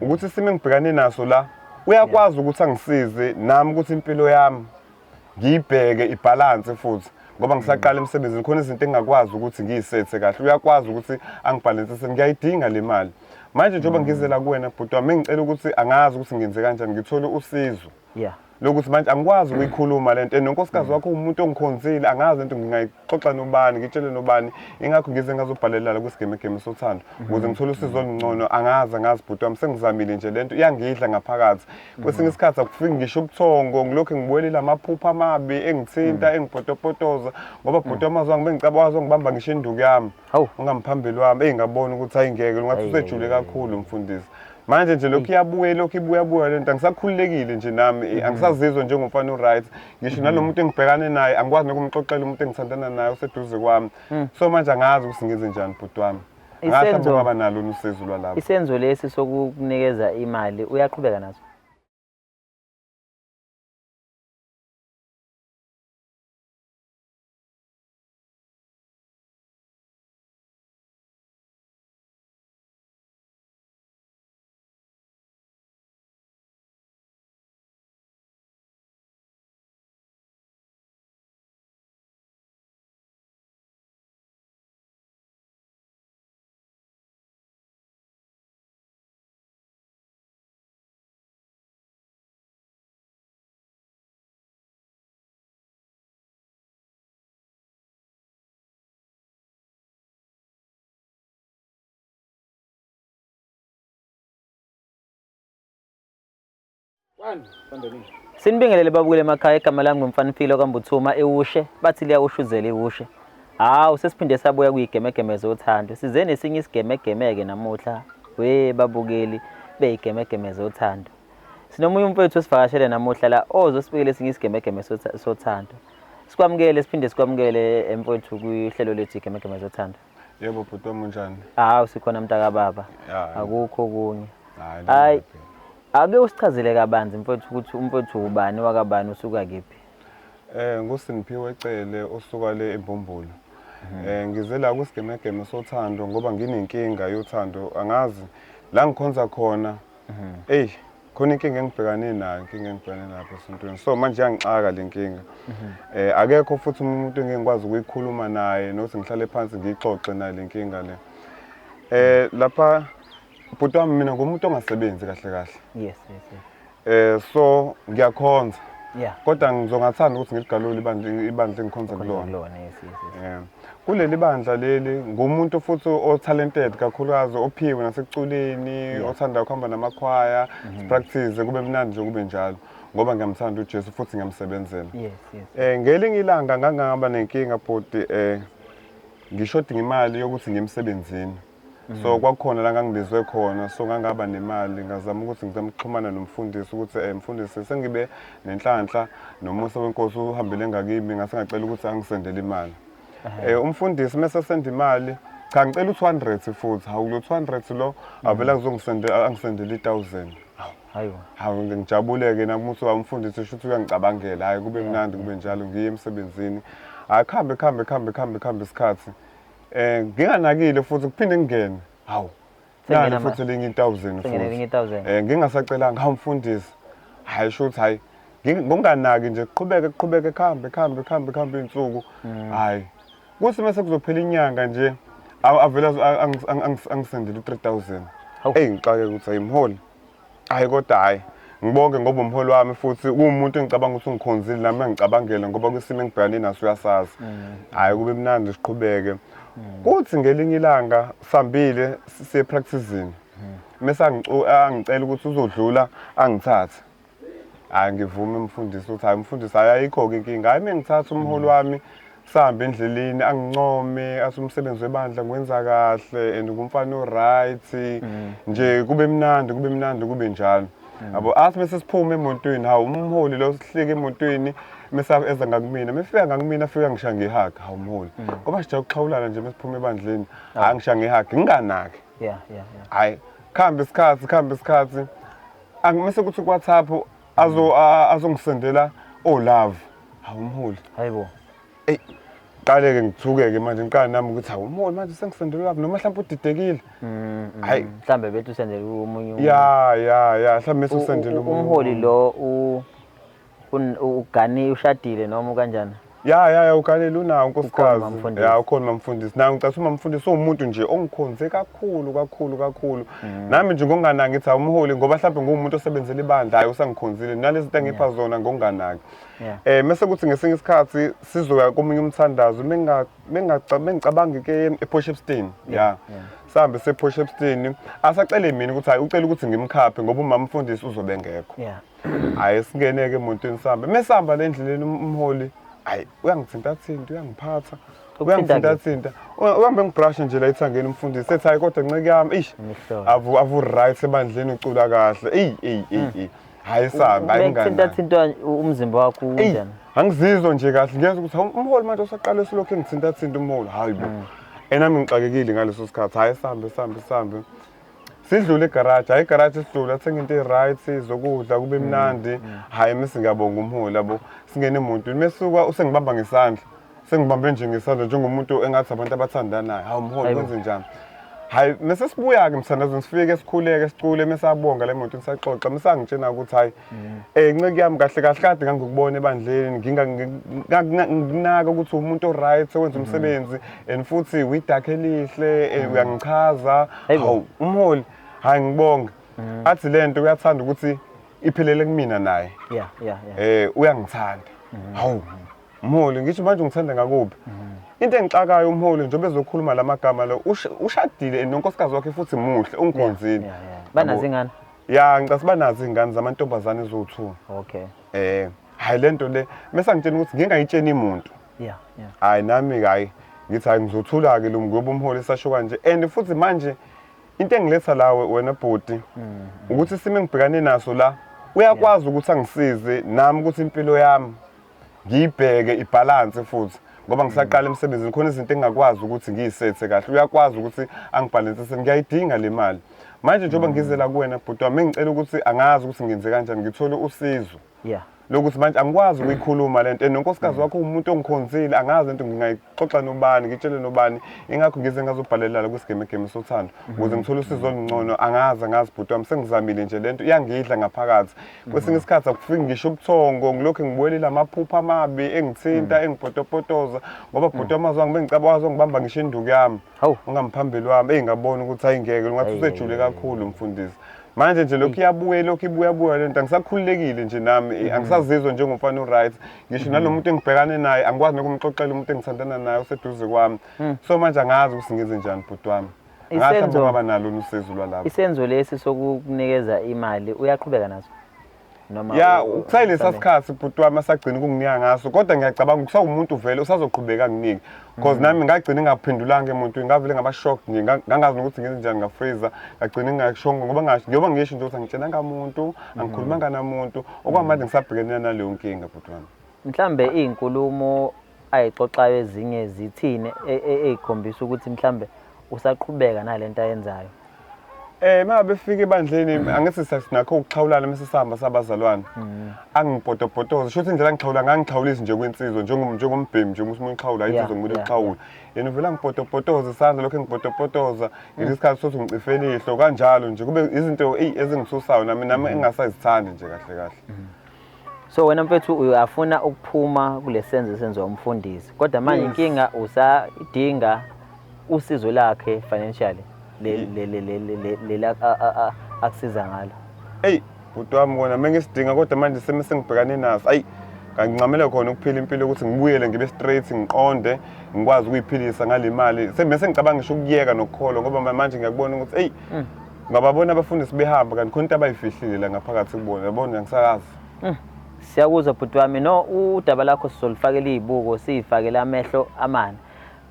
Ukuthi isimo engibhekane naso la uyakwazi ukuthi angisize nami ukuthi impilo yami ngiyibheke ibhalanse futhi ngoba ngisaqala emsebenzini khona izinto engingakwazi ukuthi ngiyisethe kahle uyakwazi ukuthi angibhalansise ngiyayidinga le mali manje njengoba ngizela kuwena bhuti wami ngicela ukuthi angazi ukuthi ngenze kanjani ngithole usizo yeah lokuthi manje angikwazi ukuyikhuluma lento and nonkosikazi wakho umuntu ongikhonzile angazi lento ngingayixoxa nobani ngitshele nobani ingakho ngize ngazobhalela kwisigemegeme sothando ukuze ngithole usizo olungcono angazi angazi bhuti wami sengizamile nje lento iyangidla ngaphakathi kwesinye isikhathi akufiki ngisho ubuthongo ngilokhu ngibuyelile amaphupho amabi engithinta engipotopotoza ngoba bhuti wami azange bengicaba wazongibamba ngisho induku yami ungamphambili wami eyi ngabona ukuthi ayingeke ngathi usejule kakhulu mfundisi manje nje lokhu iyabuya lokhu ibuya buya lento angisakhululekile nje nami angisazizwa njengomfana o-right ngisho nalo muntu engibhekane naye angikwazi nokumxoxela umuntu engithandana naye oseduze kwami so manje angazi ukuthi ngenze njani bhuti wami ngathi ungaba nalo usizo lwalapho. Isenzo lesi sokukunikeza imali uyaqhubeka naso? Sinibingelele babukele emakhaya igama lami ngumfanifilo kaMbuthuma ewushe bathi liyawushuzela iwushe. Hawu sesiphinde sabuya kuyigemegeme zothando. Size nesinye isigemegeme-ke namuhla we babukeli beyigemegeme zothando. Sinomunye umfowethu osivakashele namuhla la ozosibikela esinye isigemegeme sothando. Sikwamukele siphinde sikwamukele mfowethu kwihlelo lethu igemegeme zothando. Yebo bhuti wami unjani? Hawu sikhona mntakababa. Akukho okunye. Hayi ake usichazele kabanzi mfowethu ukuthi umfowethu ubani wakabani usuka kephi? Ngusiniphiwe Cele osuka le eMbumbulu. Ngize la kwisigemegeme sothando ngoba nginenkinga yothando angazi la ngikhonza khona. Ey khona inkinga engibhekane nayo, inkinga engibhekane nayo esontweni. So manje iyangixaka le nkinga. Akekho futhi umuntu engeke ngikwazi ukuyikhuluma naye nokuthi ngihlale phansi ngiyixoxe naye le nkinga le. Lapha bhuti wami mina ngumuntu ongasebenzi kahle kahle. Yes. So ngiyakhonza. Yeah. Kodwa ngizongathanda ukuthi ngiligalule ibandla engikhonza kulona. Yes. Kuleli bandla leli ngumuntu futhi o-talented kakhulukazi ophiwe nasekuculeni othanda ukuhamba namakhwaya practice kube mnandi nje kube njalo ngoba ngiyamthanda uJesu futhi ngiyamsebenzela. Yes. Ngelinye ilanga ngangihamba nenkinga bhuti ngishoda imali yokuthi ngiyemsebenzini. So kwakukhona la ngangibizwe khona so ngangaba nemali ngazama ukuthi ngizame ukuxhumana nomfundisi ukuthi mfundisi sengibe nenhlanhla nomusa wenkosi uhambele ngakimi ngase ngacela ukuthi angisendele imali. Umfundisi mase senda imali cha ngicela u200 futhi hawu lo 200 lo avela kuzongisendela angisendele i1000. Hayibo. Hawu ngijabuleke nami ukuthi umfundisi usho ukuthi uyangicabangela hayi kube mnandi kube njalo ngiye emsebenzini. Hayi khambe khambe khambe khambe khambe isikhathi. Nginganakile futhi kuphinde ngingene. Hawu. Nani futhi elinye 1000 futhi. 1000. Ngingasacelanga hawu mfundisi. Hayi sho ukuthi hayi nginganaki nje kuqhubeke kuqhubeke khambe khambe khambe khambe insuku. Hayi. Kuthi mase kuzophela inyanga nje avela angisendele u3000. Hey ngixake ukuthi ayimholi. Hayi kodwa hayi ngibonge ngoba umholi wami futhi uwumuntu engicabanga ukuthi ungikhonzile nami angicabangele ngoba kwisimo engibhekane naso uyasazi. Hayi kube mnandi siqhubeke. Kuthi ngelinye ilanga sambile siye practicing. Mase angicela ukuthi uzodlula angithathe. Hayi ngivume umfundisi ukuthi hayi umfundisi hayi ayikho ke inkinga. Hayi mengithatha umholi wami sihamba endleleni angincome athi umsebenzi webandla ngiwenza kahle and ngumfana o-right nje kube mnandi kube mnandi kube njalo. Yabo athi bese siphume emotweni hawu umholi lo sihlike emotweni mase eza ngakumina mefika ngakumina afika ngisha ngehug hawu umholi ngoba sijake ukuxhawulana nje mesiphuma ebandleni hayi ngisha ngehug nginganaki. Yeah. Hayi khambe isikhathi angimese kuthi ku WhatsApp azongisendela o love hawu umholi. Hayibo. Ey Ngiqale-ke ngithuke-ke manje ngiqale nami ukuthi hawu umholi manje sengisendelwe kabi noma mhlawumbe udidekile. Hayi. Mhlambe bethi usendele omunye umuntu. Ya ya ya mhlawumbe bese usendele omunye Umholi umuntu. lo ugani ushadile noma ukanjani? Ya ya ya uganele unawo unkosikazi. Ukhona umamfundisi. Ya ukhona umamfundisi. Nawe ngicatha umamfundisi uwumuntu nje ongikhonze kakhulu kakhulu kakhulu. Nami nje ngokunganaki ngithi awumholi ngoba mhlawumbe nguwumuntu osebenzela ibandla hayi usangikhonzile. Nalezi zinto engipha zona ngokunganaki. Mase kuthi ngesinye isikhathi sizoya komunye umthandazo mengicabanga ke ePort Shepstone. Ya. Sihambe sePort Shepstone. Asacele mina ukuthi hayi ucela ukuthi ngimkhaphe ngoba umama umfundisi uzobe ngekho. Hayi singeneke emotweni sihambe. Mesihamba le ndleleni umholi hayi uyangithinta thinta uyangiphatha. Ukuthinta Uyangithinta thinta. Uhambe ngibrush nje la ethangeni umfundisi ethi hayi kodwa nceke yami eish Imihlola. avu right ebandleni ucula kahle. Ey ey ey ey. Hayi sami hayi Bekuthinta ngani. thinta umzimba wakho Eyi, unjani? angizizwa nje kahle ngiyezwa ukuthi hawu, umholi manje usaqale selokhu engithinta thinta umholi hayi bo. Enami ngixakekile ngaleso sikhathi hayi sihambe sihambe sihambe. Sidlule egaraji, hayi igaraji sidlule athenga into e-right zokudla kube mnandi. Hayi mase ngiyabonga umholi yabo. Singene emotweni mesuka usengibamba ngesandla. Sengibambe nje ngesandla njengomuntu engathi abantu abathandanayo. Hawu umholi Hayibo. kwenze njani? Hayi mase sibuya ke mthandazweni sifike sikhuleke sicule mesabonga le moto saxoxa mesangitshena ukuthi hayi nceke yami kahle kahle kade ngangikubona ebandleni nginaka ukuthi umuntu oright owenza umsebenzi and futhi widakhe elihle uyangichaza. Hayibo. Hawu umholi hayi ngibonge. Athi lento uyathanda ukuthi iphelele kumina naye. Uyangithanda. Hawu umholi ngisho manje ungithanda ngakuphi? Into engixakayo umholi njengoba ezokhuluma lamagama lo ushadile nonkosikazi wakhe futhi muhle ungikhonzile. Banazo ingane? Ya ngicela banazo ingane zamantombazane eziwu-2. Hayi lento le mase ngitshela ukuthi ngingayitsheni umuntu. Hayi nami hayi ngithi hayi ngizothula ke lo ngoba umholi esasho kanje and futhi manje into engiletha lawe wena bhuti ukuthi isimo engibhekane naso la uyakwazi ukuthi angisize nami ukuthi impilo yami ngiyibheke ibalance futhi ngoba ngisaqala emsebenzini khona izinto engingakwazi ukuthi ngiyisethe kahle uyakwazi ukuthi angibalansise ngiyayidinga le mali manje njengoba ngizela kuwena bhuti wami ngicela ukuthi angazi ukuthi ngenze kanjani ngithole usizo lokuthi manje angikwazi ukuyikhuluma lento nonkosikazi wakho umuntu ongikhonzile angazi lento ngingayixoxa nobani ngitshele nobani ingakho ngize ngazobhalela kwisigemegeme sothando ukuze ngithole usizo olungcono angazi bhuti wami sengizamile nje lento iyangidla ngaphakathi kwesinye isikhathi akufiki ngisho ubuthongo ngilokhu ngibuyelela amaphupho amabi engithinta engipotopotoza ngoba bhuti wami wazwa ngicabanga wazongibamba ngisho induku yami ungamphambili wami engabona ukuthi ayingeke ngathi usejule kakhulu mfundisi manje nje lokhu iyabuya lokhu ibuya buya lento angisakhululekile nje nami angisazizwa njengomfana oright ngisho nalomuntu engibhekane naye angikwazi nokumxoxela umuntu engithandana naye oseduze kwami so manje angazi ukuthi ngenze njani bhuti wami ngathi ngaba nalo usizo lwalapho. Isenzo lesi sokukunikeza imali uyaqhubeka naso noma ya kusayilesa sikhathi bhuti wami asagcina ukunginika ngaso kodwa ngiyacabanga kusawumuntu vele usazoqhubeka anginike because nami ngagcina ngingaphendulanga emuntwini ngavele ngaba shocked nje ngangazi nokuthi ngenze njani ngafreeza ngagcina ngingashongo ngoba ngasho njengoba ngisho nje ukuthi angitshenanga muntu angikhulumanga namuntu okwamanje ngisabhekene naleyo nkinga bhuti wami. Mhlambe izinkulumo ayixoxayo ezinye zithini eyikhombisa ukuthi mhlambe usaqhubeka nalento ayenzayo? Uma befika ebandleni angithi sinakho ukuxhawulana mase sihamba sabazalwane. Angibhotobhotoza shuthi indlela angixhawula ngangixhawulisi nje kwinsizwa njengombhemi nje umuntu uxhawula insizwa ngumuntu uxhawula. Yena uvela ngibhotobhotoza isandla lokho engibhotopotoza ngesikhathi sokuthi ngicifela ihlo kanjalo nje kube izinto ezingisusayo nami engingasazithandi nje kahle kahle. So wena mfethu uyafuna ukuphuma kulesenzo esenziwa umfundisi kodwa manje inkinga usadinga usizo lakhe financially le akusiza ngalo. Hey bhuti wami kona mengisidinga kodwa manje sengibhekane naso ayi ngincamela khona ukuphila impilo ukuthi ngibuyele ngibe straight ngiqonde ngikwazi ukuyiphilisa ngale mali bese ngicabanga ngisho ukuyeka nokukholwa ngoba manje ngiyakubona ukuthi hey ngababona abafundisi behamba kanti khona into abayifihlile la ngaphakathi kubona yabona angisakazi. Siyakuzwa bhuti wami no udaba lakho sizolifakela izibuko siyifakele amehlo amane.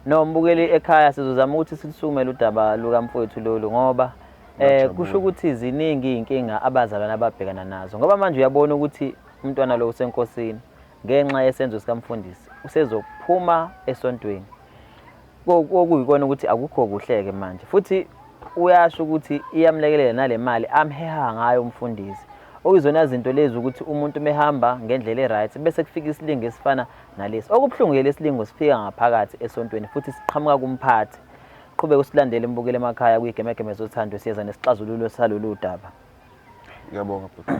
No mbukeli ekhaya sizozama ukuthi silisukumele udaba lukamfowethu lolu ngoba kusho ukuthi ziningi izinkinga abazalwane ababhekana nazo ngoba manje uyabona ukuthi umntwana lo usenkosini ngenxa yesenzo sikamfundisi usezophuma esontweni. Okuyikona ukuthi akukho kuhleke manje futhi uyasho ukuthi iyamlekelela nale mali amheha ngayo umfundisi. Okuyizona zinto lezi ukuthi umuntu mehamba ngendlela e-right bese kufika isilingo esifana nalesi. Okubuhlungu-ke lesilingo sifika ngaphakathi esontweni futhi siqhamuka kumphathi. Qhubeka usilandele mbukeli emakhaya kwiGemegeme Zothando, siyeza nesixazululo salolu daba. Ngiyabonga bhuti.